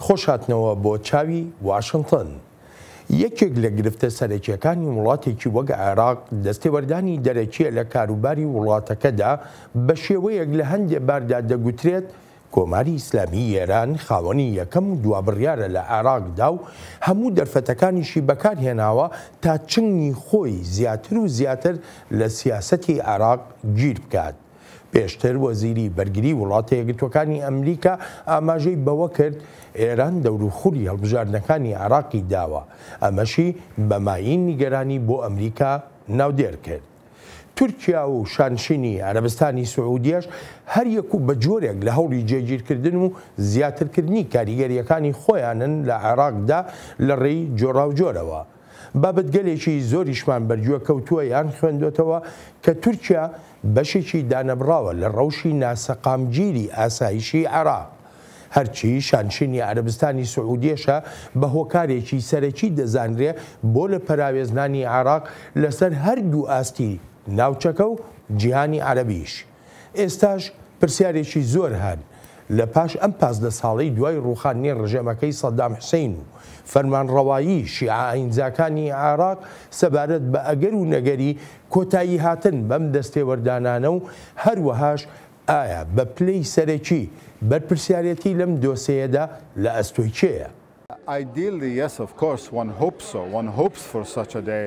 خۆشهاتنەوە بۆ چاوی واشنتن. یەکێک لە گرفتە سەرەکییەکانی وڵاتێکی وەک عێراق دەستێوەردانی دەرەکییە لە کاروباری وڵاتەکەدا، بە شێوەیەک لە هەندێ باردا دەگوترێت کۆماری ئیسلامیی ئێران خاوەنی یەکەم و دوابڕیارە لە عێراقدا و هەموو دەرفەتەکانیشی بەکارهێناوە تا چنگی خۆی زیاتر و زیاتر لە سیاسەتی عێراق گیر بکات. پێشتر وەزیری بەرگری وڵاتە یەکگرتووەکانی ئەمریکا ئاماژەی بەوە کرد، ئێران دەوروخولی هەڵبژاردنەکانی عێراقی داوە، ئەمەشی بە مایەی نیگەرانی بۆ ئەمریکا ناودێر کرد. تورکیا و شانشینی عەرەبستانی سعودیەش هەریەک و بە جۆرێک لە هەوڵی جێگیرکردن و زیاترکردنی کاریگەرییەکانی خۆیانن لە عێراقدا لە ڕێی جۆراوجۆرەوە. بابەتگەلێکی زۆریشمان بەرگوێ کەوتووە یان خوێندۆتەوە کە تورکیا بەشێکی دانەبڕاوە لە ڕەوشی ناسەقامگیری ئاسایشی عێراق. هەرچی شانشینی عەرەبستانی سعودیەشە بە هۆکارێکی سەرەکی دەزانرێ بۆ لە پەراوێزنانی عێراق لەسەر هەردوو ئاستی ناوچەکە و جیهانی عەرەبیش. ئێستاش پرسیارێکی زۆر هەن لە پاش ئەم 15 ساڵەی دوای ڕووخاندنی ڕژێمەکەی سەدام حسین و فەرمانڕەوایی شیعە ئاینزاکانی عێراق سەبارەت بە ئەگەر و نەگەری کۆتایی هاتن بەم دەستێوەردانانە و هەروەهاش ئایا بە پلەی سەرەکی بەرپرسیارێتی لەم دۆسێیەدا لە ئەستۆی کێیە؟ Ideally, yes, of course, one hopes so. One hopes for such a day.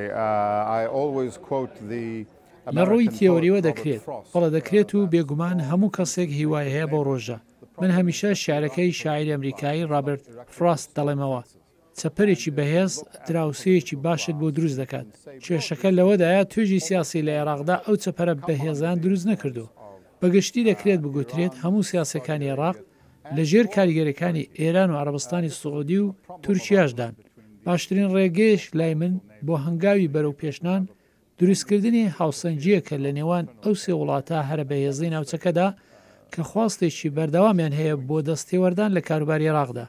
I always quote the لە ڕووی تیۆرییەوە دەکرێت، بەڵێ دەکرێت و بێگومان هەموو کەسێک هیوای هەیە بەو ڕۆژە. من هەمیشە شیعرەکەی شاعیری ئەمریکایی ڕابرت فراست دەڵێمەوە، چەپەرێکی بەهێز دراوسێیەکی باشت بۆ دروست دەکات. کێشەکە لەوەدایە توێژی سیاسی لە عێراقدا ئەو چەپەرە بەهێزەیان دروست نەکردووە. بە گشتی دەکرێت بگوترێت هەموو سیاسیەکانی عێراق لە ژێر کاریگەریەکانی ئێران و عەرەبستانی سعودی و تورکیاشدان. باشترین ڕێگەیش لای من بۆ هەنگاوی بەرەو پێشنان دروستکردنی هاوسەنگییەکە لە نێوان ئەو سێ وڵاتە هەرە بەهێزەی ناوچەکەدا کە خواستێکی بەردەوامیان هەیە بۆ دەستێوەردان لە کاروباری عێراقدا.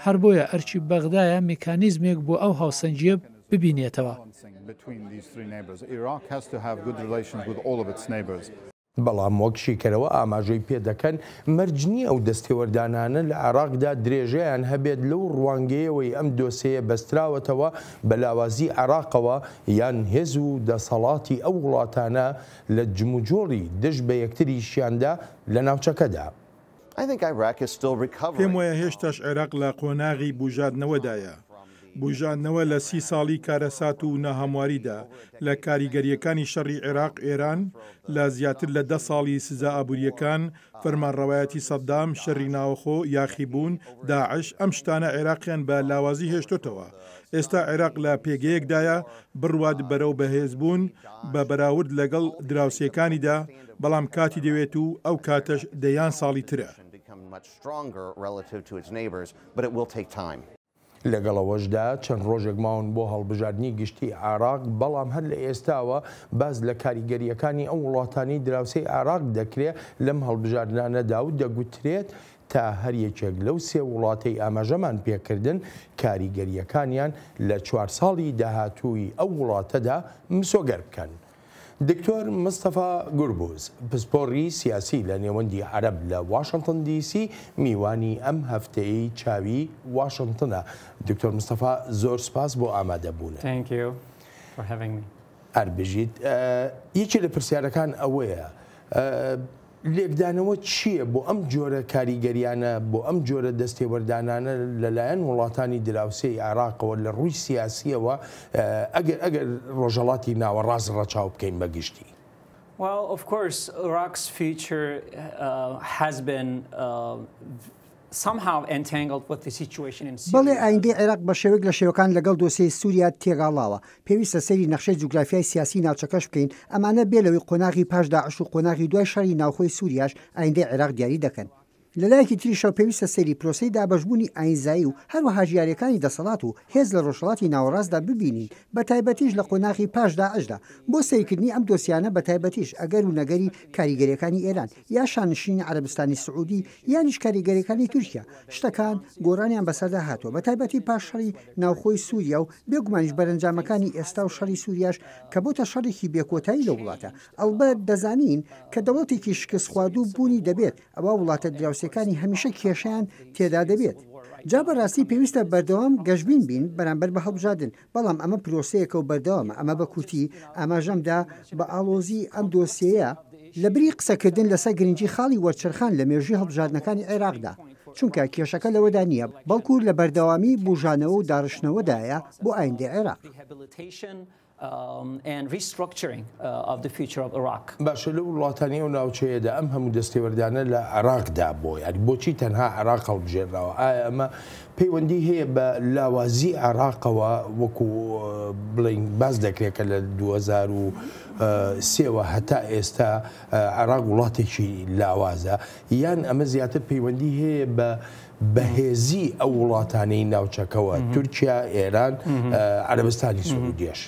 هەر بۆیە ئەرکی بەغدایە میکانیزمێک بۆ ئەو هاوسەنگییە ببینێتەوە. بەڵام وەک شیکەرەوە ئاماژەی پێدەکەن، مەرج نییە ئەو دەستێوەردانانە لە عێراقدا درێژەیان هەبێت لەو ڕوانگەیەوەی ئەم دۆسێیە بەستراوەتەوە بە لاوازی عێراقەوە یان هێز و دەسەڵاتی ئەو وڵاتانە لە جموجۆڵی دژ بە یەکتریشیاندا لە ناوچەکەدا. پێم وایە هێشتاش عێراق لە قۆناغی بوژاندنەوەدایە. بوژاندنەوە لە سی ساڵی کارەسات و ناهەمواریدا، لە کاریگەرییەکانی شەڕی عێراق ئێران، لە زیاتر لە دە ساڵی سزا ئابوورییەکان، فەرمانڕەوایەتی سەدام، شەری ناوەخۆ، یاخیبوون، داعش، ئەم شتانە عێراقیان بە لاوازی هێشتۆتەوە. ئێستا عێراق لە پێگەیەکدایە بڕوات بەرەو بەهێزبوون بە بەراورد لەگەڵ دراوسێکانیدا، بەڵام کاتی دەوێت و ئەو کاتەش دەیان ساڵی ترە. لەگەڵ ئەوەشدا چەند ڕۆژێک ماون بۆ هەڵبژاردنی گشتی عێراق، بەڵام هەر لە ئێستاوە باس لە کاریگەرییەکانی ئەو وڵاتانەی دراوسێی عێراق دەکرێت لەم هەڵبژاردنانەدا و دەگوترێت تا هەر یەکێک لەو سێ وڵاتەی ئاماژەمان پێکردن کاریگەرییەکانیان لە چوار ساڵی داهاتووی ئەو وڵاتەدا مسۆگەر بکەن. دکتۆر مستەفا گوربوز، پسپۆڕی سیاسی لە نێوەندی عەرەب لە واشنتن دی سی، میوانی ئەم هەفتەیەی چاوی واشنتنە. دکتۆر مستەفا زۆر سپاس بۆ ئامادەبوونت. Thank you for having me. هەر بژیت. یەکێ لە پرسیارەکان ئەوەیە لێکدانەوە چییە بۆ ئەم جۆرە کاریگەریانە، بۆ ئەم جۆرە دەستێوەردانانە لەلایەن وڵاتانی دراوسێی عێراقەوە لە ڕووی سیاسییەوە ئەگەر ئەگەر ڕۆژهەڵاتی ناوەڕاست ڕەچاو بکەین بە گشتی؟ Well, of course, Iraq's future uh, has been uh, بەڵێ ئایندەی عێراق بە شێوەیەک لە شێوەکان لەگەڵ دۆسیەی سووریا تێکئاڵاوە، پێویستە سەیری نەخشەی جوگرافیای سیاسی ناوچەکەش بکەین، ئەمانە بێ لەوەی قۆناغی پاش داعش و قۆناغی دوای شەڕی ناوخۆی سووریاش ئایندەی عێراق دیاری دەکەن. لە لایەکی تریشەوە پێویستە سەیری پرۆسەی دابەشبوونی ئایینزایی و هەروەهاش یارییەکانی دەسەڵات و هێز لە ڕۆژهەڵاتی ناوەڕاستدا ببینین بەتایبەتیش لە قۆناغی پاش داعشدا بۆ سەیرکردنی ئەم دۆسیانە بەتایبەتیش ئەگەر و نەگەری کاریگەرییەکانی ئێران یا شانشینی عەرەبستانی سعودی یانیش کاریگەریەکانی تورکیا، شتەکان گۆڕانیان بەسەردا هاتووە، بەتایبەتی پاش شەڕی ناوخۆی سوریا و بێگومانیش بەرەنجامەکانی ئێستا و شەڕی سوریاش کە بۆتە شەڕێکی بێکۆتایی لەو وڵاتە. ئەڵبەت دەزانین کە دەوڵەتێکی شکستخواردوو بوونی دەبێت، ئەوا وڵاتە دراوسێکانی هەمیشە کێشەیان تێدا دەبێت. جا بەڕاستی پێویستە بەردەوام گەشبین بین بەرامبەر بە هەڵبژاردن، بەڵام ئەمە پرۆسەیەکە و بەردەوامە، ئەمە بە کورتی ئاماژەم دا بە ئاڵۆزی ئەم دۆسیەیە، لەبری قسەکردن لەسەر گرنگی خاڵی وەرچەرخان لە مێژووی هەڵبژاردنەکانی عێراقدا، چونکە کێشەکە لەوەدا نییە، بەڵکو لە بەردەوامی بوژانەوە و داڕشتنەوەدایە بۆ ئایندەی عێراق. باشە لەو وڵاتانی ئەو ناوچەیەدا ئەم هەموو دەستێوەردانە لە عێراقدا بۆ؟ یانی بۆچی تەنها عێراق هەڵبژێرراوە؟ ئایا ئەمە پەیوەندی هەیە بە لاوازی عێراقەوە وەکو بڵێین باس دەکرێت کە لە 2003 وە هەتا ئێستا عێراق وڵاتێکی لاوازە یان ئەمە زیاتر پەیوەندی هەیە بە بەهێزی ئەو وڵاتانەی ناوچەکەوە تورکیا، ئێران، عەرەبستانی سعودیەش؟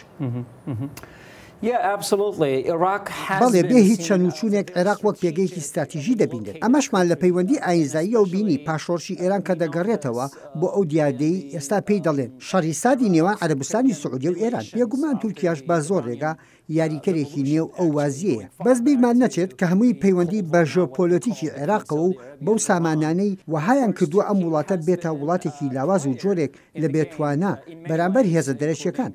بەڵێ، بێ هیچ چەندوچوونێک عێراق وەک پێگەیەکی ستراتیژی دەبینرێت. ئەمەشمان لە پەیوەندی ئایینزاییەوە بینی پاش شۆڕشی ئێران کە دەگەڕێتەوە بۆ ئەو دیاردەی ئێستا پێی دەڵێن شەڕی ساردی نێوان عەرەبستانی سعودیە و ئێران. بێگومان تورکیاش بە زۆر ڕێگا یاریکەرێکی نێو ئەو وازییەیە. بەس بیرمان نەچێت کە هەمووی پەیوەندی بە ژێۆپۆلۆتیکی عێراقەوە و بەو سامانانەی وەهایان کردووە ئەم وڵاتە بێتە وڵاتێکی لاواز و جۆرێک لە بێتوانا بەرامبەر هێزە دەرەکییەکان.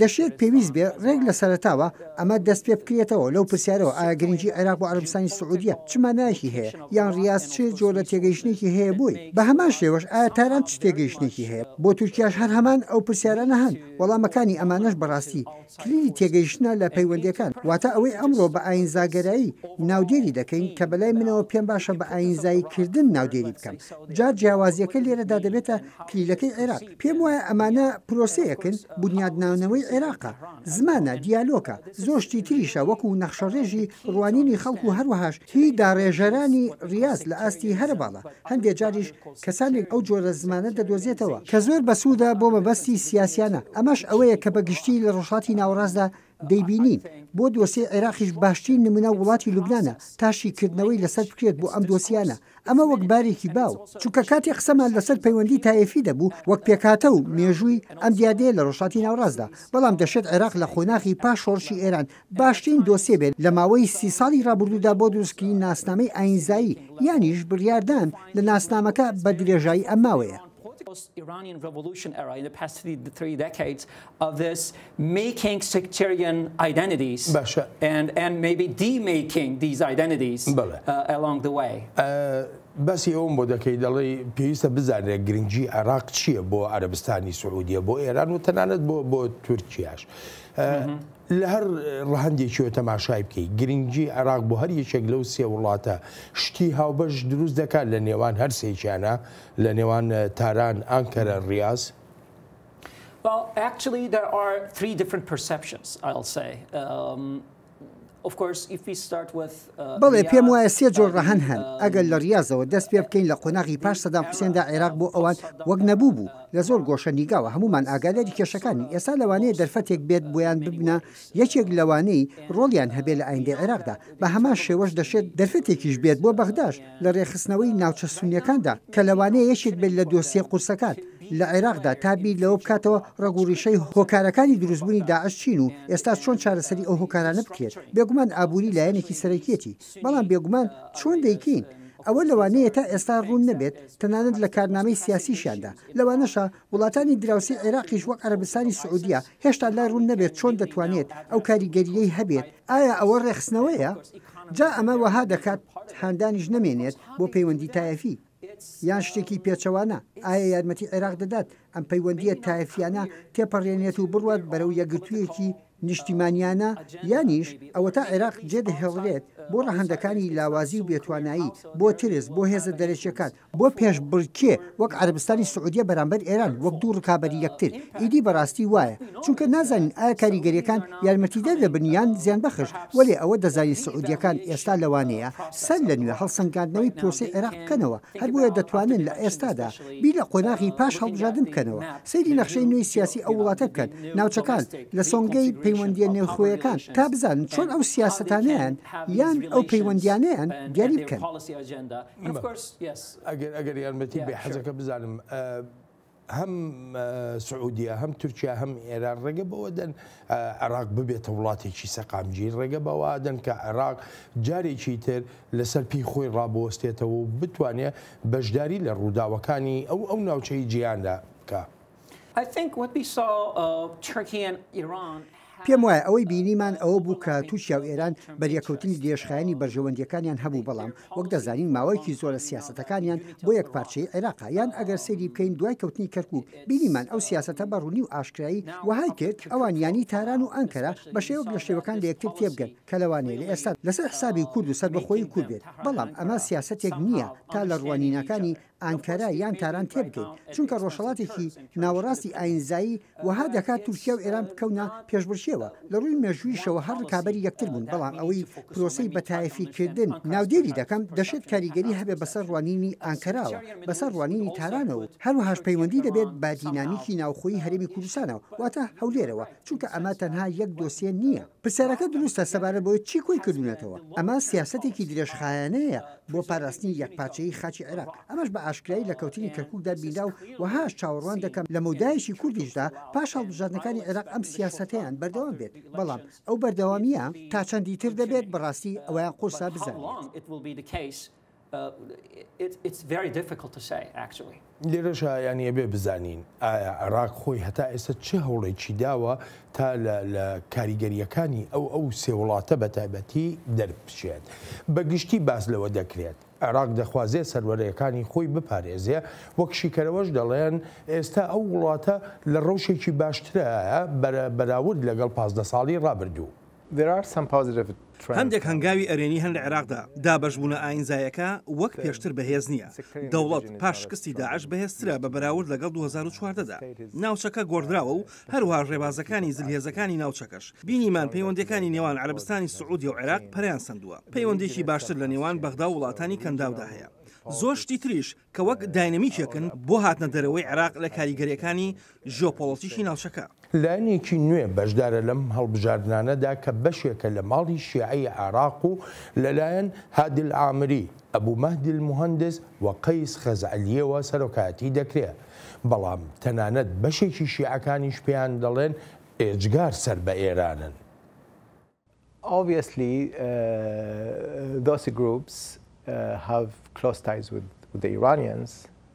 دەشێت پێویست بێ ڕێک لە سەرەتاوە ئەمە دەست پێ بکرێتەوە لەو پرسیارەوە ئایا گرنگی عێراق بۆ عەرەبستانی سعودیە چ مانایەکی هەیە یان ڕیاز چ جۆرە تێگەیشتنێکی هەیە بۆی؟ بە هەمان شێوەش ئایا تاران چ تێگەیشتنێکی هەیە بۆ تورکیاش هەر هەمان ئەو پرسیارانە هەن وەڵامەکانی ئەمانەش بەڕاستی کلیلی تێگەیشتنە لە پەیوەندییەکان، واتە ئەوەی ئەمڕۆ بە ئایینزاگەرایی ناودێری دەکەین، کە بەلای منەوە پێم باشە بە ئایینزاییکردن ناودێری بکەم، جا جیاوازییەکە لێرەدا دەبێتە کلیلەکەی عێراق. پێم وایە ئەمانە پرۆسەیەکن، بونیادنانەوەی عێراقە، زمانە، دیالۆکە، زۆر شتی تریشە وەکو نەخشەڕێژی ڕوانینی خەڵک و هەروەهاش هی داڕێژەرانی ڕیاز لە ئاستی هەرە باڵا، هەندێ جاریش کەسانێک ئەو جۆرە زمانە دەدۆزێتەوە کە زۆر بەسوودە بۆ مەبەستی سیاسیانە، ئەمەش ئەوەیە کە بە گشتی لە ڕۆژهەڵاتی ناوەڕاستدا دەیبینین، بۆ دۆسیەی عێراقیش باشترین نمونە وڵاتی لوبنانە تا شیکردنەوەی لەسەر بکرێت بۆ ئەم دۆسیانە، ئەمە وەک بارێکی باو، چونکە کاتێ قسەمان لەسەر پەیوەندی تایەفی دەبوو وەک پێکهاتە و مێژووی ئەم دیاردەیە لە ڕۆژهەڵاتی ناوەڕاستدا، بەڵام دەشێت عێراق لە قۆناغی پاش شۆڕشی ئێران باشترین دۆسیە بێت لە ماوەی سی ساڵی ڕابردوودا بۆ دروستکردنی ناسنامەی ئایینزایی یانیش بڕیاردان لە ناسنامەکە بە درێژایی ئەم ماوەیە. باشە بەڵێ باسی ئەوەم بۆ دەکەی دەڵێی پێویستە بزانرێت گرنگی عێراق چییە بۆ عەرەبستانی سعودیە بۆ ئێران و تەنانەت بۆ بۆ تورکیاش. لە هەر ڕەهەندێکیەوە تەماشای بکەی گرنگی عێراق بۆ هەر یەکێک لەو سێ وڵاتە شتی هاوبەش دروست دەکات لە نێوان هەر سێکیانە لە نێوان تاران، ئانکەرە، ڕیاز؟ Well, actually, there are three different perceptions, I'll say. Um, بەڵێ، پێم وایە سێ جۆر ڕەهەند هەن. ئەگەر لە ڕیازەوە دەست پێ بکەین، لە قۆناغی پاش سەدام حوسێندا عێراق بۆ ئەوان وەک نەبوو بوو. لە زۆر گۆشە نیگاوە هەموومان ئاگاداری کێشەکانین. ئێستا لەوانەیە دەرفەتێک بێت بۆیان ببنە یەکێک لەوانەی ڕۆڵیان هەبێ لە ئایندەی عێراقدا. بە هەمان شێوەش دەشێت دەرفەتێکیش بێت بۆ بەغداش لە ڕێکخستنەوەی ناوچە سوننیەکاندا کە لەوانەیە یەکێک بێت لە دۆسیە قورسەکان لە عێراقدا تا بیر لەوە بکاتەوە ڕەگ و ڕیشەی هۆکارەکانی دروستبوونی داعش چین و ئێستا چۆن چارەسەری ئەو هۆکارانە بکرێت. بێگومان ئابووری لایەنێکی سەرەکیەتی، بەڵام بێگومان چۆن دەیکەین؟ ئەوە لەوانەیە تا ئێستا ڕوون نەبێت، تەنانەت لە کارنامەی سیاسیشیاندا. لەوانەشە وڵاتانی دراوسێی عێراقیش وەک عەرەبستانی سعودیە هێشتا لای ڕوون نەبێت چۆن دەتوانێت ئەو کاریگەرییەی هەبێت، ئایا ئەوە ڕێکخستنەوەیە؟ جا ئەمە وەها دەکات هاندانیش نەمێنێت بۆ پەیوەندی تایەفی. یان شتێکی پێچەوانە، ئایا یارمەتی عێراق دەدات ئەم پەیوەندییە تایەفییانە تێپەڕێنێت و بڕوات بەرەو یەکگرتوویەکی نیشتیمانیانە، یانیش ئەوەتا عێراق جێدەهێڵرێت بۆ ڕەهەندەکانی لاوازی و بێتوانایی، بۆ ترس، بۆ هێزە دەرەکییەکان، بۆ پێشبڕکێ وەک عەرەبستانی سعودیە بەرامبەر ئێران وەک دوو ڕکابەری یەکتر، ئیدی بەڕاستی وایە، چونکە نازانین ئایا کاریگەرییەکان یارمەتیدەر دەبن یان زیانبەخش، وەلێ ئەوە دەزانین سعودییەکان ئێستا لەوانەیە سەر لە نوێ هەڵسەنگاندنەوەی پرۆسەی عێراق بکەنەوە، هەر بۆیە دەتوانن لە ئێستادا بیر لە قۆناغی پاش هەڵبژاردن بکەنەوە، سەیری نەخشەی نوێی سیاسی ئەو وڵاتە بکەن، ناوچەکان، لە سۆنگەی پەیوەندییە نێوخۆیەکان، تا بزانن چۆن ئەو سیاسەتانەیان یان ئەو پەیوەندییانەیان دیاری بکەن. ئەگەر یارمەتی بێ حەزەکە بزانم. هەم سعودیە هەم تورکیا هەم ئێران ڕێگە بەوە دەن عێراق ببێتە وڵاتێکی سەقامگیر، ڕێگە بەوە دەن کە عێراق جارێکی تر لەسەر پێی خۆی ڕابوەستێتەوە و بتوانێت بەشداری لە ڕووداوەکانی ئەو ئەو ناوچەی جیهاندا بکا. پێم وایە ئەوەی بینیمان ئەوە بوو کە تورکیا و ئێران بەریەکەوتنی درێژخایەنی بەرژەوەندییەکانیان هەبوو، بەڵام وەک دەزانین ماوەیەکی زۆرە سیاسەتەکانیان بۆ یەکپارچەیی عێراقە، یان ئەگەر سەیری بکەین دوای کەوتنی کەرکوک بینیمان ئەو سیاسەتە بە ڕوونی و ئاشکرایی وەهای کرد ئەوان یانی تاران و ئەنکەرە بە شێوەک لە شێوەکان لە یەکتر تێبگەن کە لەوانەیە لە ئێستا لەسەر حسابی کورد و سەربەخۆیی کورد بێت، بەڵام ئەمە سیاسەتێک نییە تا لە ڕوانینەکانی ئانکەرە یان تاران تێبگەین، چونکە ڕۆژهەڵاتێکی ناوەڕاستی ئاینزایی وەها دەکات تورکیا و ئێران بکەونە پێشبڕکێوە، لە ڕووی مێژوویشەوە هەر ڕکابەری یەکتر بوون، بەڵام ئەوەی پرۆسەی بەتایەفیکردن ناودێری دەکەم، دەشێت کاریگەری هەبێت بەسەر ڕوانینی ئانکەراوە، بەسەر ڕوانینی تارانەوە و هەروەهاش پەیوەندی دەبێت بە دینامیکی ناوخۆیی هەرێمی کوردستانەوە، واتە هەولێرەوە، چونکە ئەمە تەنها یەک دۆسیە نییە. پرسیارەکە دروستە سەبارەت بەوەی چی کۆی کردوونەتەوە، ئەمە سیاسەتێکی درێژخایەنەیە بۆ پاراستنی یەکپارچەیی خاکی عێراق، ئەمەش بە ئاشکرایی لە کەوتنی کەرکوکدا بینرا و وەهاش چاوەڕوان دەکەم لە مەودایەکی کوردیشدا پاش هەڵبژاردنەکانی عێراق ئەم سیاسەتەیان بەردەوام بێت، بەڵام ئەو بەردەوامییە تا چەندی تر دەبێت بەڕاستی ئەوەیان قورسە بزانرێت. لێرەشا یانی ئەبێ بزانین ئایا عێراق خۆی هەتا ئێستا چ هەوڵێکی داوە تا لە لە کاریگەرییەکانی ئەو ئەو سێ وڵاتە بە تایبەتی دەربچێت. بە گشتی باس لەوە دەکرێت عێراق دەخوازێ سەروەرەکانی خۆی بپارێزێ، وەک شیکەرەوەش دەڵێن ئێستا ئەو وڵاتە لە ڕەوشێکی باشترایە بەراورد لەگەڵ 15 ساڵی ڕابردوو. هەندێک هەنگاوی ئەرێنی هەن لە عێراقدا، دابەشبوونە ئایینزایەکە وەک پێشتر بەهێز نییە، دەوڵەت پاش شکستی داعش بەهێزترە بە بەراورد لەگەڵ 2014 دا. ناوچەکە گۆڕدراوە و هەروەها ڕێبازەکانی زلهێزەکانی ناوچەکەش. بینیمان پەیوەندییەکانی نێوان عەرەبستانی سعودیە و عێراق پەرەیان سەندووە. پەیوەندییەکی باشتر لە نێوان بەغدا و وڵاتانی کەنداودا هەیە. زۆر شتی تریش کە وەک داینەمیکێکن بۆ هاتنە دەرەوەی عێراق لە کاریگەرییەکانی ژیۆپۆڵەتیکی ناوچەکە. لایەنێکی نوێ بەشدارە لەم هەڵبژاردنانەدا کە بەشێکە لە ماڵی شیعەی عێراق و لەلایەن هادی العامری، ئەبو مەهدی الموهەندس و قەیس خەزعەلییەوە سەرۆکایەتی دەکرێ. بەڵام تەنانەت بەشێکی شیعەکانیش پێیان دەڵێن ئێجگار سەر بە ئێرانن. Obviously those groups have close ties with the Iranians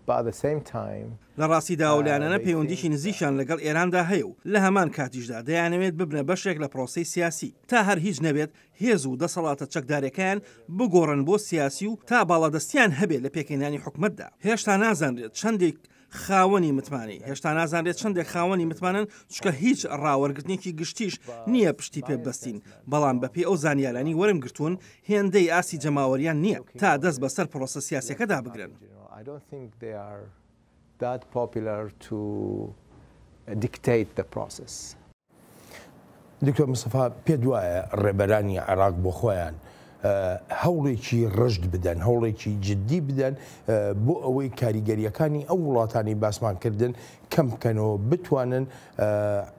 but at the same time. لە ڕاستیدا ئەو لایەنانە پەیوەندیی نزیکیان لەگەڵ ئێراندا هەیە و لە هەمان کاتیشدا دەیانەوێت ببنە بەشێک لە پرۆسەی سیاسی تا هەر هیچ نەبێت هێز و دەسەڵاتە چەکدارەکەیان بگۆڕن بۆ سیاسی و تا باڵادەستیان هەبێت لە پێکهێنانی حکومەتدا. هێشتا نازانرێت چەندێک خاوەنی متمانەی، هێشتا نازانرێت چەندێک خاوەنی متمانەن، چونکە هیچ ڕاوەرگرتنێکی گشتیش نییە پشتی پێ ببەستین، بەڵام بەپێی ئەو زانیارانەی وەرم گرتوون هێندەی ئاستی جەماوەریان نییە تا دەست بەسەر پرۆسە سیاسیەکەدا بگرن. دکتۆر مستەفا پێت وایە ڕێبەرانی عێراق بۆ خۆیان هەوڵێکی ڕژد بدەن، هەوڵێکی جددی بدەن بۆ ئەوەی کاریگەرییەکانی ئەو وڵاتانی باسمان کردن کەم بکەنەوە، بتوانن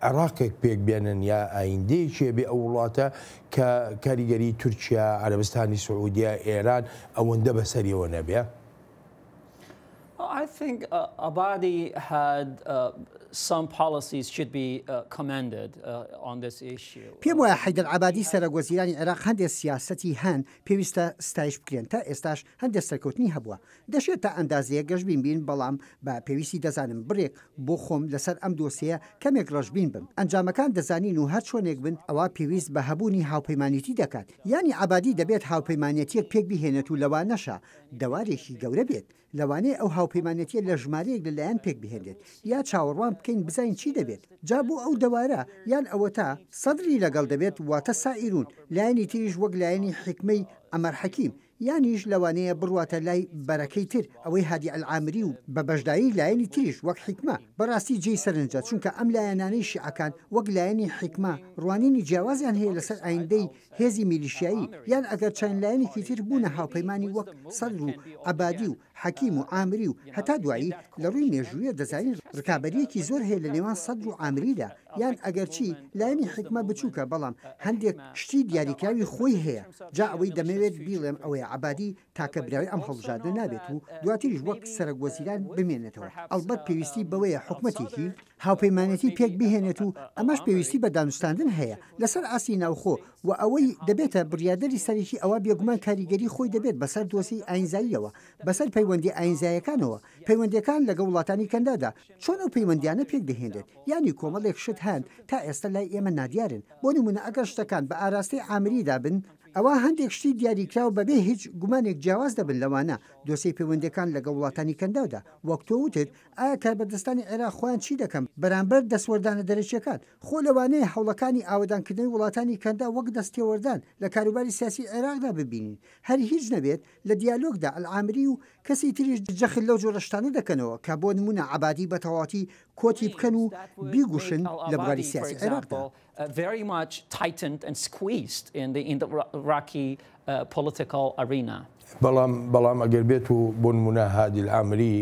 عێراقێک پێک بێنن یا ئایندەیەکی هەبێ ئەو وڵاتە کە کاریگەری تورکیا، عەرەبستانی سعودیە، ئێران ئەوەندە بەسەریەوە نەبێ؟ I think Abadi had some policies should be commended on this issue. پێم وایە حەیدەر عەبادی سەرەک وەزیرانی عێراق هەندێک سیاسەتی هەن پێویستە ستایش بکرێن تا ئێستاش هەندێک سەرکەوتنی هەبووە دەشێت تا ئەندازەیەک گەشبین بین بەڵام بە پێویستی دەزانم بڕێک بۆ خۆم لەسەر ئەم دۆسیەیە کەمێک ڕەشبین بم ئەنجامەکان دەزانین و هەر چۆنێک بن ئەوا پێویست بە هەبوونی هاوپەیمانێتی دەکات یانی عەبادی دەبێت هاوپەیمانێتیەک پێک بهێنێت و لەوانەشە دەوارێکی گەورە بێت، لەوانەیە ئەو هاوپەیمانێتیە لە ژمارەیەک لە لایەن پێک بهێنرێت، یا چاوەڕوان بکەین بزانین چی دەبێت، جا بۆ ئەو دەوارە یان ئەوەتا سەدری لەگەڵ دەبێت واتە سائیرون، لایەنی تریش وەک لایەنی حیکمەی عەمەر حەکیم، یانیش لەوانەیە بڕواتە لای بەرەکەی تر ئەوەی هادی ئەلعامری و بە بەشداری لایەنی تریش وەک حیکمە، بەڕاستی جێی سەرنجە چونکە ئەم لایەنانەی شیعەکان وەک لایەنی حیکمە ڕوانینی جیاوازیان هەیە لەسەر ئایندەی هێزی میلیشیایی، یان ئەگەر چەند لایەنێکی تر بوونە هاوپەیمانی وەک سەدر و عەبادی و حەکیم و عامری و هەتا دوایی، لە ڕووی مێژوویە دەزانین ڕکابەرییەکی زۆر هەیە لە نێوان سەدر و عامریدا، یان ئەگەرچی لایەنی حیکمە بچووکە بەڵام هەندێک شتی دیاریکراوی خۆی هەیە، جا ئەوەی دەمەوێت بیڵێم ئەوەیە. عەبادی تاکە براوەی ئەم هەڵبژاردنە نابێت و دواتریش وەک سەرەک وەزیران بمێنێتەوە، ئەڵبەت پێویستی بەوەیە حکومەتێکی هاوپەیمانێتی پێک بهێنێت و ئەمەش پێویستی بە دانوستاندن هەیە لەسەر ئاستی ناوخۆ و ئەوەی دەبێتە بڕیاردەری سەرەکی ئەوا بێگومان کاریگەری خۆی دەبێت بەسەر دۆسێی ئاینزاییەوە، بەسەر پەیوەندیە ئاینزایەکانەوە، پەیوەندیەکان لەگەڵ وڵاتانی کەندادا، چۆن ئەو پەیوەندیانە پێک دەهێنرێت، یانی کۆمەڵێک شت هەن تا ئێستا لای ئێمە نادیارن، بۆ نمونە ئەگەر شتەکان بە ئاراستەی عامریدا بن، ئەوا هەندێک شتی دیاریکراو بەبێ هیچ گومانێک جیاواز دەبن لەوانە دۆسێی پەیوەندیەکان لەگەڵ وڵاتانی کەنداودا، وەک تۆ وتت ئایا کاربەدەستانی عێراق خۆیان چی دەکەن بەرامبەر دەستوەردانە دەرەکیەکان؟ خۆ لەوانەیە هەوڵەکانی ئاوەدانکردنەوەی وڵاتانی کەنداو وەک دەستتێوەردان لە کاروباری سیاسی عێراقدا ببینین، هەر هیچ نەبێت لە دیالۆگدا ئەلعامری و کەسی تریش جەخت لەو جۆرە شتانە دەکەنەوە کە بۆ نموونە عەبادی بە تەواوەتی کۆتی بکەن و بیگوشن لە بواری سیاسی عێراقدا. بەڵام بەڵام ئەگەر بێت و بۆ نموونە هادی العامری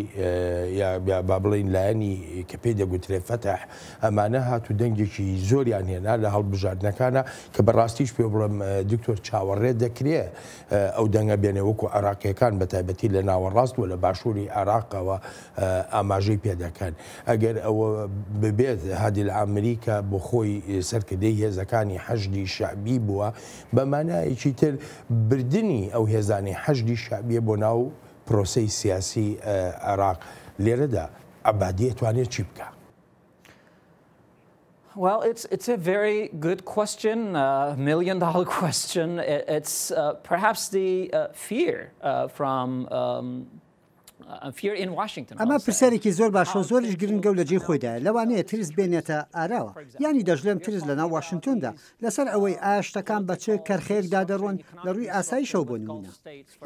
یا یا با بڵێین لایەنی کە پێی دەگوترێ فەتح ئەمانە هات و دەنگێکی زۆریان هێنا لە هەڵبژاردنەکانە کە بەڕاستیش پێ بڵێم دکتۆر چاوەڕێ دەکرێ ئەو دەنگە بێنێ وەکو عێراقیەکان بە تایبەتی لە ناوەڕاست و لە باشووری عێراقەوە ئاماژەی پێ دەکەن ئەگەر ئەوە ببێت هادی العامری کە بۆ خۆی سەرکردەی هێزەکانی حەشدی شەعبی بووە بە مانایەکی تر بردنی ئەو هێزانەی حەشدی شەعبیە بۆ ناو پرۆسەی سیاسی عێراق لێرەدا عەبادی ئەتوانێت چی بکا؟ Well, it's, it's a very good question, a million dollar question. It's uh, perhaps the uh, fear uh, from um, ئەمە پرسیارێکی زۆر باشە و زۆریش گرنگە و لە جێی خۆیدایە، لەوانەیە ترس بێنێتە ئاراوە، یانی دەشڵێم ترس لەناو واشنتۆندا لەسەر ئەوەی ئایا شتەکان بە چ کەرخەیەکدا دەڕۆن لە ڕووی ئاسایشەوە بۆ نموونە،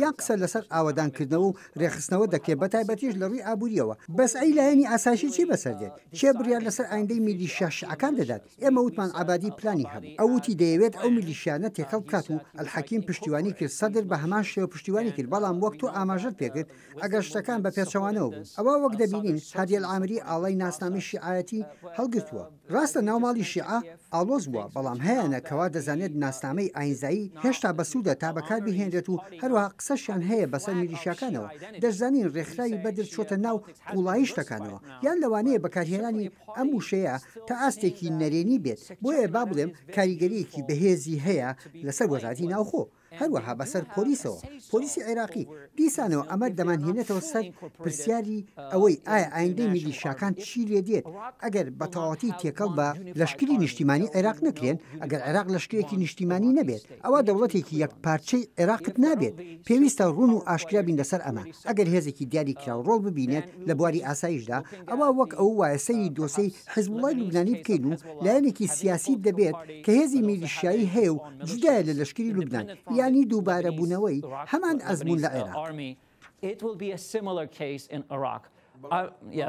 یان قسە لەسەر ئاوەدانکردنەوە و رێکخستنەوە دەکرێت بەتایبەتیش لە ڕووی ئابوورییەوە، بەس ئەی لایەنی ئاسایشی چی بەسەر دێت؟ کێ بڕیار لەسەر ئایندەی میلیشیا شیعەکان دەدات؟ ئێمە وتمان عەبادی پلانی هەبوو، ئەو وتی دەیەوێت ئەو میلیشیانە تێکەڵ بکات و ئەلحەکیم پشتیوانی کرد، سەدر بە هەمان شێوە پشتیوانی کرد، بەڵام وەک تۆ ئاماژەت پێکرد ئەگەر شتەکان بە پێچەوانەوە بوو، ئەوا وەک دەبینین هادی ئەلعامری ئاڵای ناسنامەی شیعایەتی هەڵگرتووە. ڕاستە ناو ماڵی شیعە ئاڵۆز بووە، بەڵام هەیانە کەوا دەزانێت ناسنامەی ئاینزایی هێشتا بەسوودە تا بەکار بهێنرێت و هەروەها قسەشیان هەیە بەسەر میلیشیاکانەوە، دەشزانین ڕێکخراوی بەدر چۆتە ناو قوڵایی شتەکانەوە، یان لەوانەیە بەکارهێنانی ئەم وشەیە تا ئاستێکی نەرێنی بێت، بۆیە با بڵێم کاریگەرییەکی بەهێزی هەیە لەسەر وەزارەتی ناوخۆ، هەروەها بەسەر پۆلیسەوە، پۆلیسی عێراقی، دیسانەوە ئەمە دەمانهێنێتەوە سەر پرسیاری ئەوەی ئایا ئایندەی میلیشیاکان چی لێدێت ئەگەر بەتەواوەتی تێکەڵ بە لەشکری نیشتیمانی عێراق نەکرێن، ئەگەر عێراق لەشکرێکی نیشتیمانی نەبێت ئەوا دەوڵەتێکی یەکپارچەی عێراقت نابێت، پێویستە ڕوون و ئاشکرا بین لەسەر ئەمە، ئەگەر هێزێکی دیاریکراو ڕۆڵ ببینێت لە بواری ئاسایشدا ئەوا وەک ئەوە وایە سەیری دۆسێی حزبوڵای لوبنانی بکەین و لایەنێکی سیاسی دەبێت کە هێزی میلیشیایی هەیە و جودایە لە لەشکری لوبنان، یانی دووبارەبوونەوەی هەمان ئەزموون لە عێراق.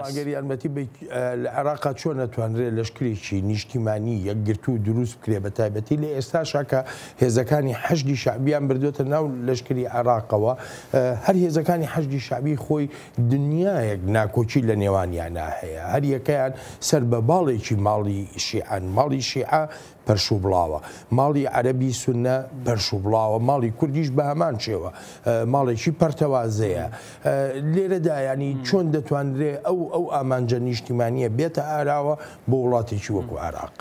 ئەگەر یارمەتی بەیت لە عێراقا چۆن ئەتوانرێت لەشکرێکی نیشتیمانی یەکگرتوو دروست بکرێت بە تایبەتی لە ئێستاشا کە هێزەکانی حەشدی شەعبیان بردوێتە ناو لەشکری عێراقەوە هەر هێزەکانی حەشدی شەعبی خۆی دنیایەک ناکۆکی لە نێوانیانا هەیە هەر یەکەیان سەر بە باڵێکی ماڵی شیعەن ماڵی شیعە پەرشوبڵاوە. ماڵی عەرەبی سوننە پەرشوبڵاوە، ماڵی کوردیش بە هەمان شێوە ماڵێکی پەرتەوازەیە. لێرەدا یانی چۆن دەتوانرێ ئەو ئەو ئامانجە نیشتیمانییە بێتە ئاراوە بۆ وڵاتێکی وەکو عێراق؟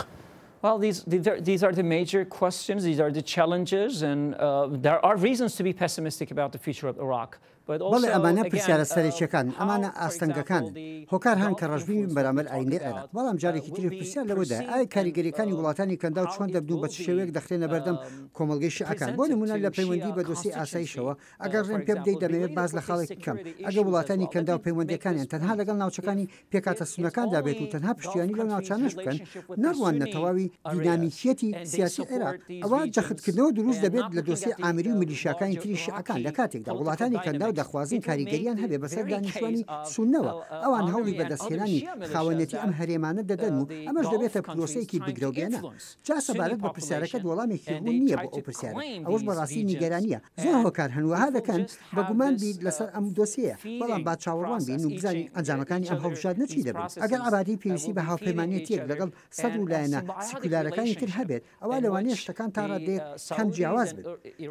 Well, these, these are the major questions, these are the challenges, and uh, there are reasons to be pessimistic about the future of Iraq. بەڵێ ئەمانە پرسیارە سەرەکیەکانن، ئەمانە ئاستەنگەکانن، هۆکار هەن کە ڕەشبین بین بەرامبەر ئایندەی عێراق، بەڵام جارێکی تریش پرسیار لەوەدایە ئایا کاریگەریەکانی وڵاتانی کەنداو چۆن دەبن و بە چ شێوەیەک دەخرێنە بەردەم کۆمەڵگەی شیعەکان، بۆ نمونە لە پەیوەندی بە دۆسیەی ئاسایشەوە، ئەگەر ڕێم پێ بدەیت دەمەوێت باس لە خاڵێک بکەم، ئەگەر وڵاتانی کەنداو پەیوەندیەکانیان تەنها لەگەڵ ناوچەکانی پێکهاتە سوننەکاندا بێت و تەنها پشتیوانی لەو ناوچانەش بکەن نەڕواننە تەواوی دینامیکیەتی سیاسی عێراق، ئەوا جەختکردنەوە دروست دەبێت لە دۆسیەی عامری و میلیشیاکانی تری شیعەکان لە کاتێکدا وڵاتانی کەنداو. دەخوازن کاریگەرییان هەبێ بەسەر دانیشتوانی سوننەوە، ئەوان هەوڵی بەدەستهێنانی خاوەنێتی ئەم هەرێمانە دەدەن و ئەمەش دەبێتە پرۆسەیەکی بگرەوبێنە. جا سەبارەت بە پرسیارەکەت وەڵامێکی ڕوون نییە بۆ ئەو پرسیارە، ئەوەش بەڕاستی نیگەرانییە، زۆر هۆکار هەن وەها دەکەن بە گومان بیت لەسەر ئەم دۆسیەیە، بەڵام با چاوەڕوان بین و بزانین ئەنجامەکانی ئەم هەڵبژاردنە چی دەبن. ئەگەر عەبادی پێویستی بە هاوپەیمانێتییەک لەگەڵ سەدر و لایەنە سیکولارەکانی تر هەبێت، ئەوا لەوانەیە شتەکان تا ڕاددەیەک کەم جیاواز بن.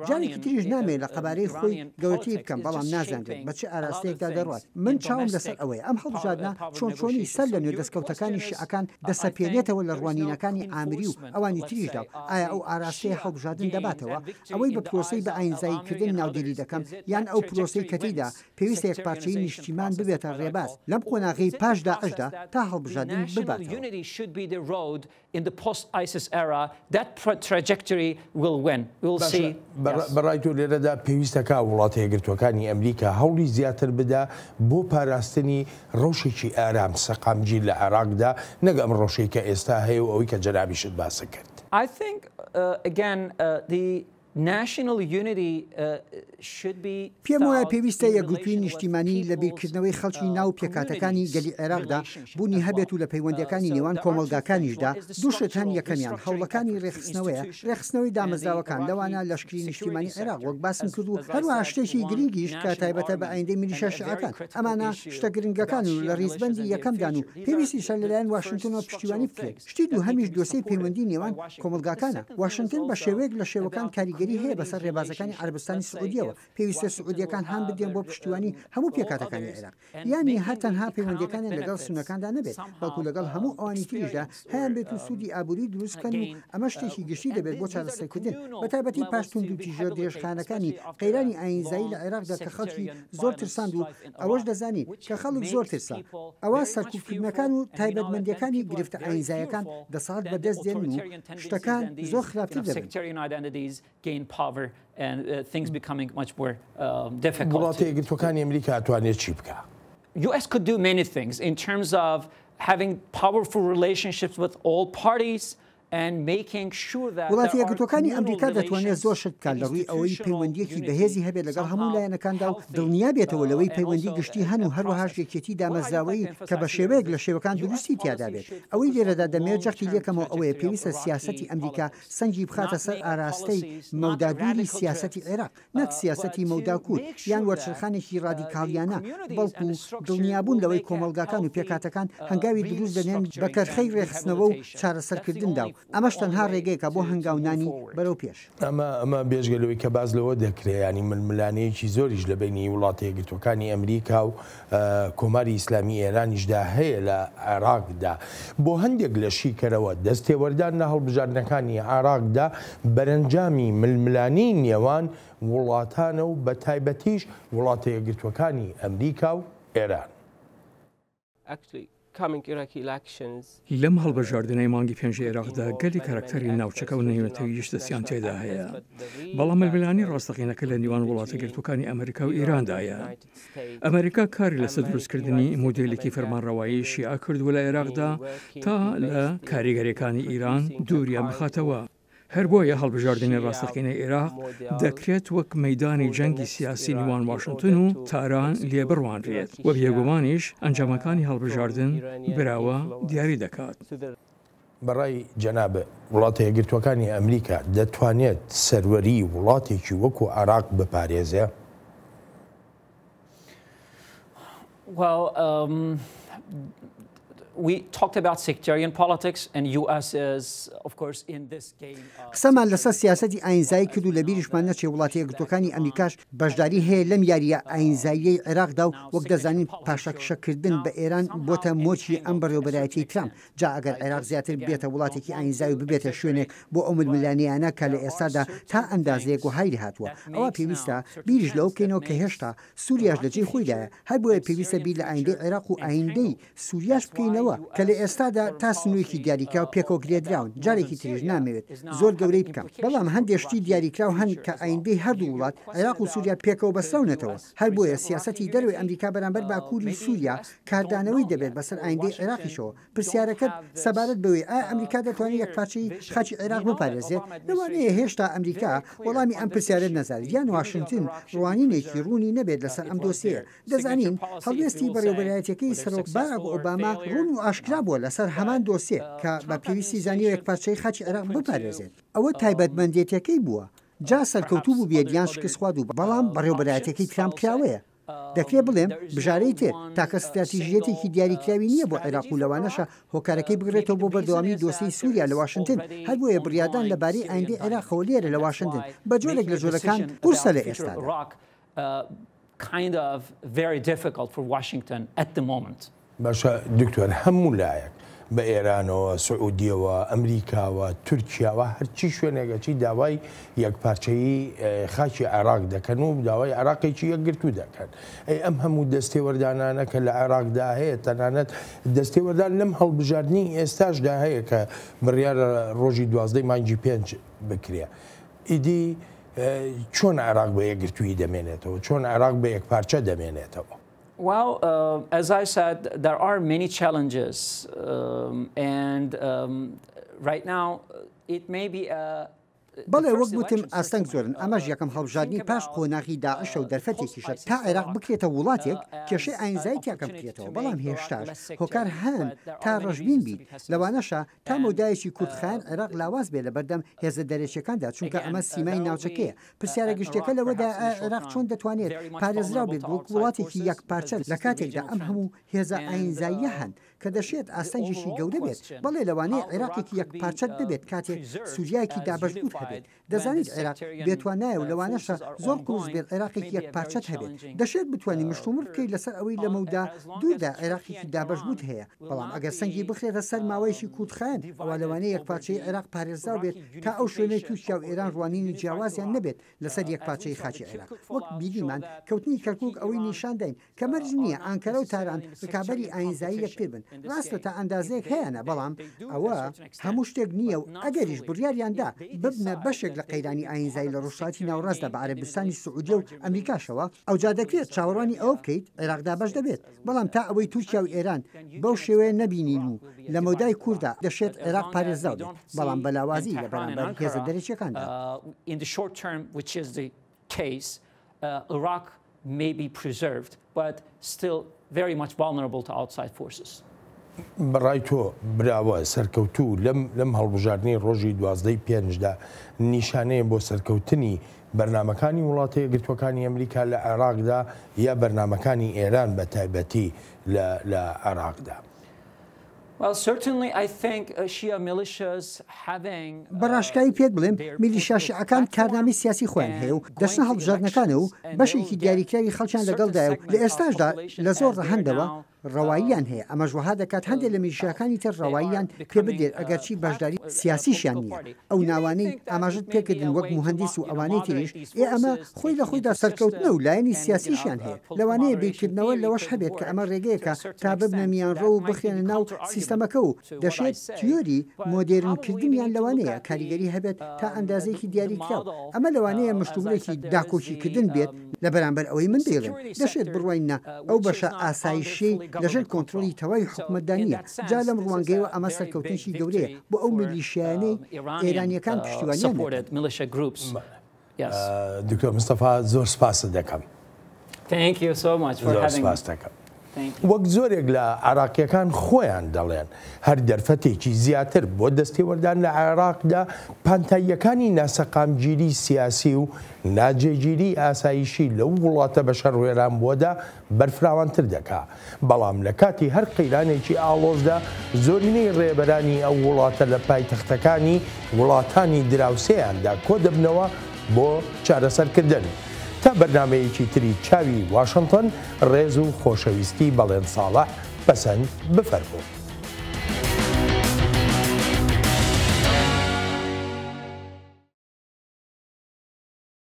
جارێکی تریش نامەوێت لە قەبارەی خۆی گەورەتری بکەم، بەڵام نازانرێت بە چ ئاراستەیەکدا دەڕوات. من چاوم لەسەر ئەوەیە ئەم هەڵبژاردنە چۆن چۆنی سەر لە نوێ دەستکەوتەکانی شیعەکان دەسەپێنێتەوە لە ڕوانینەکانی عامری و ئەوانی تریشدا و ئایا ئەو ئاراستەیە هەڵبژاردن دەباتەوە ئەوەی بە پرۆسەی بە ئاینزاییکردن ناودێری دەکەم یان ئەو پرۆسەی کە تێیدا پێویستە یەکپارچەیی نیشتیمان ببێتە ڕێباز لەم قۆناغەی پاش داعشدا تا هەڵبژاردن بباتەوە. In the post ISIS era that trajectory will win. We will باشە see. Yes. بەڕای تۆ لێرەدا پێویستە کا وڵاتە یەکگرتووەکانی ئەمریکا هەوڵی زیاتر بدا بۆ پاراستنی ڕەوشێکی ئارام سەقامگیر لە عێراقدا نەک ئەم ڕەوشەی کە ئێستا هەیە و ئەوەی کە جەنابیشت باست کرد؟ I think again the National unity should be پێم وایە thought پێویستە in یەکگرتوویی relation with نیشتیمانی لە people's بیرکردنەوەی خەڵکی ناو پێکهاتەکانی communities گەلی عێراقدا relationship بوونی as هەبێت well. و لە پەیوەندییەکانی So نێوان there are two things. One کۆمەڵگاکانیشدا is the دوو شت هەن structural یەکەمیان restructuring هەوڵەکانی efforts, the ڕێکخستنەوەیە institutions ڕێکخستنەوەی and the دامەزراوەکان Iraqi لەوانە لەشکری security نیشتیمانی عێراق sector. وەک باسم As کرد و as I هەروەها said, شتێکی one گرنگیش کە national تایبەتە بە army ئایندەی and میلیشیا a very شیعەکان critical ئەمانە issue شتە گرنگەکانن about و لە Shia militias ڕیزبەندی and their یەکەمدان و future. These are پێویستیشە the لەلایەن first واشنتنەوە structural پشتیوانی بکرێت things شتی that need دووهەمیش to be دۆسێی supported پەیوەندی by نێوان Washington. The کۆمەڵگاکانە. second thing is واشنتن بە also شێوەیەک لە شێوەکان about the کاریگەری هەیە بەسەر communities' ڕێبازەکانی relationship. عەرەبستانی Let's say سعودیەوە. if پێویستە Washington will سعودیەکان هان have بدرێن بۆ پشتیوانی هەموو all پێکهاتەکانی others عێراق. and یانی هەر making the تەنها economic پەیوەندیەکانیان لەگەڵ benefits سوننەکاندا نەبێت، بەڵکو somehow لەگەڵ هەموو ئەوانی تریشدا experienced هەیان or بێت و سوودی ئابووری دروست بکەن و gain. ئەمە شتێکی گشتی And دەبێت بۆ these are the چارەسەرکردن communal بە تایبەتی پاش levels to توندوتیژییە rehabilitate, درێژخایەنەکانی especially after a قەیرانی ئایینزایی long لە عێراقدا کە خەڵکی sectarian زۆر violent ترساند و strife in ئەوەش Iraq. دەزانین which کە خەڵک زۆر makes ترسا people ئەوا very much سەرکوبکردنەکان fearful و and we know that when تایبەتمەندییەکانی people are گرفتە very ئایینزایەکان fearful دەسەڵات then the بەدەست دێنن و authoritarian tendencies شتەکان and these زۆر you خراپتر know دەبن. sectarian identities gain power and uh, things becoming much more um, difficult وڵاتە to یەکگرتووەکانی ئەمریکا ئەتوانێت چی بکا؟ US could do many things in terms of having powerful relationships with all parties وڵاتە یەکگرتووەکانی ئەمریکا دەتوانێت زۆر شت بکات لە ڕووی ئەوەی پەیوەندییەکی بەهێزی هەبێت لەگەڵ هەموو لایەنەکاندا و دڵنیا بێتەوە لەوەی پەیوەندی گشتی هەن و هەروەهاش یەکێتی دامەزراوەیی کە بە شێوەیەک لە شێوەکان دروستی تیادا بێت. ئەوەی لێرەدا دەمەوێت جەختی لێکەمەوە ئەوەیە پێویستە سیاسەتی ئەمریکا سەنگی بخاتە سەر ئاراستەی مەودا دووری سیاسەتی عێراق نەک سیاسەتی مەودا کورت یان وەرچەرخانێکی ڕادیکاڵیانە، بەڵکو دڵنیابوون لەوەی کۆمەڵگاکان و پێکهاتەکان هەنگاوی دروست دەنێن بە کەرخەی ڕێکخستنەوە و چارەسەرکردندا و ئەمەش تەنها ڕێگەیەکە بۆ هەنگاونانی بەرەو پێش. ئەمە ئەمە بێجگە لەوەی کە باس لەوە دەکرێ یانی ململانێیەکی زۆریش لە بەینی وڵاتە یەکگرتووەکانی ئەمریکا و کۆماری ئیسلامی ئێرانیشدا هەیە لە عێراقدا بۆ هەندێک لە شیکەرەوە دەستێوەردان لە هەڵبژاردنەکانی عێراقدا بەرەنجامی ململانێی نێوان وڵاتانە و بە تایبەتیش وڵاتە یەکگرتووەکانی ئەمریکا و ئێران. لەم هەڵبژاردنەی مانگی پێنجی عێراقدا گەلی کارەکتەری ناوچەکە و نێونەتەوییش دەستیان تێدا هەیە، بەڵام ململانێی ڕاستەقینەکە لە نێوان وڵاتەکگرتووەکانی ئەمریکا و ئێراندایە. ئەمریکا کاری لەسەر دروستکردنی مۆدێلێکی فەرمانڕەوایی شیعە کردووە لە عێراقدا تا لە کاریگەرییەکانی ئیران دووریان بخاتەوە. هەر بۆیە هەڵبژاردنی ڕاستەقینەی عێراق دەکرێت وەک مەیدانی جەنگی سیاسی نێوان واشنتن و تاران لێ بڕوانرێت و بێگومانیش ئەنجامەکانی هەڵبژاردن براوە دیاری دەکات. بەڕای جەنابت وڵاتە یەکگرتووەکانی ئەمریکا دەتوانێت سەروەریی وڵاتێکی وەکو عێراق بپارێزێ؟ Well, um, we talked about sectarian politics and US is of course in this game. قسەمان لەسەر سیاسەتی ئاینزایی کرد و لەبیریشمان نەچێ وڵاتە یەکگرتووەکانی ئەمریکاش بەشداری هەیە لەم یارییە ئاینزاییەی عێراقدا و وەک دەزانین پاشەکشەکردن بە ئێران بۆتە مۆرکی ئەم بەڕێوەبەرایەتیەی ترامپ جا ئەگەر عێراق زیاتر ببێتە وڵاتێکی ئاینزای و ببێتە شوێنێک بۆ ئەو ململانێیانە کە لە ئێستادا تا ئەندازەیەک وەهای لێهاتووە ئەوا پێویستە بیریش لەوە بکەینەوە کە هێشتا سوریاش لە جێی خۆیدایە هەر بۆیە پێویستە بیر لە ئایندەی عێراق و ئایندەی سوریاش بکەینەوە. بوژانەوە کە لە ئێستادا تا سنوورێکی دیاریکراو پێکەوە گرێدراون، جارێکی تریش نامەوێت زۆر گەورەی بکەم، بەڵام هەندێ شتی دیاریکراو هەن کە ئایندەی هەردوو وڵات، عێراق و سووریا پێکەوە بەستراونەتەوە، هەر بۆیە سیاسەتی دەرەوەی ئەمریکا بەرامبەر باکووری سووریا کاردانەوەی دەبێت بەسەر ئایندەی عێراقیشەوە. پرسیارەکەت سەبارەت بەوەی ئایا ئەمریکا دەتوانێت یەکپارچەیی خاکی عێراق بپارێزێت، لەوانەیە هێشتا ئەمریکا وەڵامی ئەم پرسیارەت نەزانێت یان واشنتن ڕوانینێکی ڕوونی نەبێت لەسەر ئەم دۆسیەیە. دەزانین هەڵوێستی بەڕێوەبەرایەتیەکەی سەرۆک باراک ئۆباما ڕوون و ئاشکرا بووە لەسەر هەمان دۆسیە کە بە پێویستی زانیوە یەکپارچەیی خاکی عێراق بپارێزێت. ئەوە تایبەتمەندێتیەکەی بووە، جا سەرکەوتوو بووبێت یان شکستخواردوو، بەڵام بەڕێوەبەرایەتیەکەی ترامپ کراوەیە. دەکرێت بڵێم بژارەی تر، تاکە ستراتیژییەتێکی دیاریکراوی نییە بۆ عێراق و لەوانەشە هۆکارەکەی بگڕێتەوە بۆ بەردەوامیی دۆسێی سووریا لە واشنتن، هەر بۆیە بڕیاردان لە بارەی ئایندەی عێراقەوە لێرە لە واشنتن بە جۆرێک لە جۆرەکان قورسە لە ئێستادا. باشە دکتۆر هەموو لایەک بە ئێرانەوە، سعودیەوە، ئەمریکاوە، تورکیاوە هەرچی شوێنێک ئەچی داوای یەکپارچەیی خاکی عێراق دەکەن و داوای عێراقێکی یەکگرتوو دەکەن. ئەی ئەم هەموو دەستێوەردانانە کە لە عێراقدا هەیە تەنانەت دەستێوەردان لەم هەڵبژاردنی ئێستاشدا هەیە کە بڕیارە ڕۆژی دوازدەی مانگی پێنج بکرێ ئیدی چۆن عێراق بە یەکگرتوویی دەمێنێتەوە؟ چۆن عێراق بە یەکپارچە دەمێنێتەوە؟ Well, uh, as I said, there are many challenges, um, and um, right now it may be a بەڵێ وەک وتم ئاستەنگ زۆرن، ئەمەش یەکەم هەڵبژاردنی پاش قۆناغی داعشە و دەرفەتێکیشە تا عێراق بکرێتە وڵاتێک کێشەی ئاینزایی تیا کەم بکرێتەوە، بەڵام هێشتاش هۆکار هەن تا ڕەشبین بیت، لەوانەشە تا مەودایەکی کورتخایەن عێراق لاواز بێت لەبەردەم هێزە دەرەکییەکاندا، چونکە ئەمە سیمای ناوچەکەیە. پرسیارە گشتییەکە لەوەدایە ئایا عێراق چۆن دەتوانێت پارێزراو بێت وەک وڵاتێکی یەکپارچە لە کاتێکدا ئەم هەموو هێزە ئایینزاییە هەن کە دەشێت ئاستەنگێکی گەورە بێت؟ بەڵێ لەوانەیە عێراقێکی یەکپارچەت نەبێت کاتێک سوریایەکی دابەشبووت هەبێت. دەزانیت عێراق بێتوانایە و لەوانەشە زۆر قورس بێت عێراقێکی یەکپارچەت هەبێت. دەشێت بتوانی مشتومڕ بکەیت لەسەر ئەوەی لە مەودا دووردا عێراقێکی دابەشبووت هەیە، بەڵام ئەگەر سەنگی بخرێتە سەر ماوەیەکی کورتخایەن ئەوا لەوانەیە یەکپارچەیی عێراق پارێزراو بێت تا ئەو شوێنەی تورکیا و ئێران ڕوانینی جیاوازیان نەبێت لەسەر یەکپارچەیی خاکی عێراق. وەک بینیمان کەوتنی کەرکوک ئەوەی نیشانداین کە مەرج نییە ئانکەرە و تاران ڕکابەری ئایینزایی یەکتر بن، ڕاستە تا ئەندازەیەک هەیانە، بەڵام ئەوە هەموو شتێک نییە و ئەگەریش بڕیاریان دا ببنە بەشێک لە قەیرانی ئایینزایی لە ڕۆژهەڵاتی ناوەڕاستدا بە عەرەبستانی سعودیە و ئەمریکاشەوە، ئەوجا دەکرێت چاوەڕوانی ئەوە بکەیت عێراق دابەش دەبێت، بەڵام تا ئەوەی تورکیا و ئێران بەو شێوەیە نەبینین و لە مەودای کورتدا دەشێت عێراق پارێزراو بێت، بەڵام بە لاوازی لە بەرامبەر هێزە دەرەکییەکاندا. case, uh, Iraq may be preserved, but still very much vulnerable to outside forces. بەڕای تۆ براوە سەرکەوتوو لەم لەم هەڵبژاردنەی ڕۆژی دوازدەی پێنجدا نیشانەیە بۆ سەرکەوتنی بەرنامەکانی وڵاتە یەکگرتووەکانی ئەمریکا لە عێراقدا یا بەرنامەکانی ئێران بە تایبەتی لە لە عێراقدا؟ بە ڕاشکاوی پێت بڵێم میلیشیا شیعەکان کارنامەی سیاسی خۆیان هەیە و دەچنە هەڵبژاردنەکانەوە و بەشێکی دیاریکراوی خەڵکیان لەگەڵدایە و لە ئێستاشدا لە زۆر ڕەهەندەوە ڕەواییان هەیە، ئەمەش وەها دەکات هەندێک لە میلیشیاکانی تر ڕەواییان پێ بدرێت ئەگەرچی بەشداری سیاسیشیان نییە، ئەو ناوانەی ئاماژەت پێکردن وەک موهەندیس و ئەوانەی تریش، ئێ ئەمە خۆی لە خۆیدا سەرکەوتنە و لایەنی سیاسیشیان هەیە، لەوانەیە بیرکردنەوە لەوەش هەبێت کە ئەمە ڕێگەیەکە تا ببنە میانڕەو و بخرێنە ناو سیستەمەکە و دەشێت تیۆری مۆدێرنکردنیان لەوانەیە کاریگەری هەبێت تا ئەندازەیەکی دیاریکراو، ئەمە لەوانەیە مشتومڕێکی داکۆکیکردن بێت لە بەرامبەر ئەوەی من دەیڵێم، دەشێت بڕواینە ئەو بەشە ئاسایشیەی لەژێر کۆنترۆڵی تەواوی حکومەتدا نییە، جا لەم ڕوانگەیەوە ئەمە سەرکەوتنێکی گەورەیە بۆ ئەو میلیشیایانەی ئێرانییەکان پشتیوانیان دەکەن. دکتۆر مستەفا زۆر سپاست دەکەم. زۆر سپاست دەکەم. وەک زۆرێک لە عێراقییەکان خۆیان دەڵێن، هەر دەرفەتێکی زیاتر بۆ دەستێوەردان لە عێراقدا، پانتاییەکانی ناسەقامگیری سیاسی و ناجێگیری ئاسایشی لەو وڵاتە بەشەڕ وێرانبووەدا بەرفراوانتر دەکا. بەڵام لە کاتی هەر قەیرانێکی ئاڵۆزدا زۆرینەی ڕێبەرانی ئەو وڵاتە لە پایتەختەکانی وڵاتانی دراوسێیاندا کۆدەبنەوە بۆ چارەسەرکردن. تا بەرنامەیەکی تری چاوی واشنتن ڕێز و خۆشەویستی بەڵێن ساڵح پەسەند بفەرموو.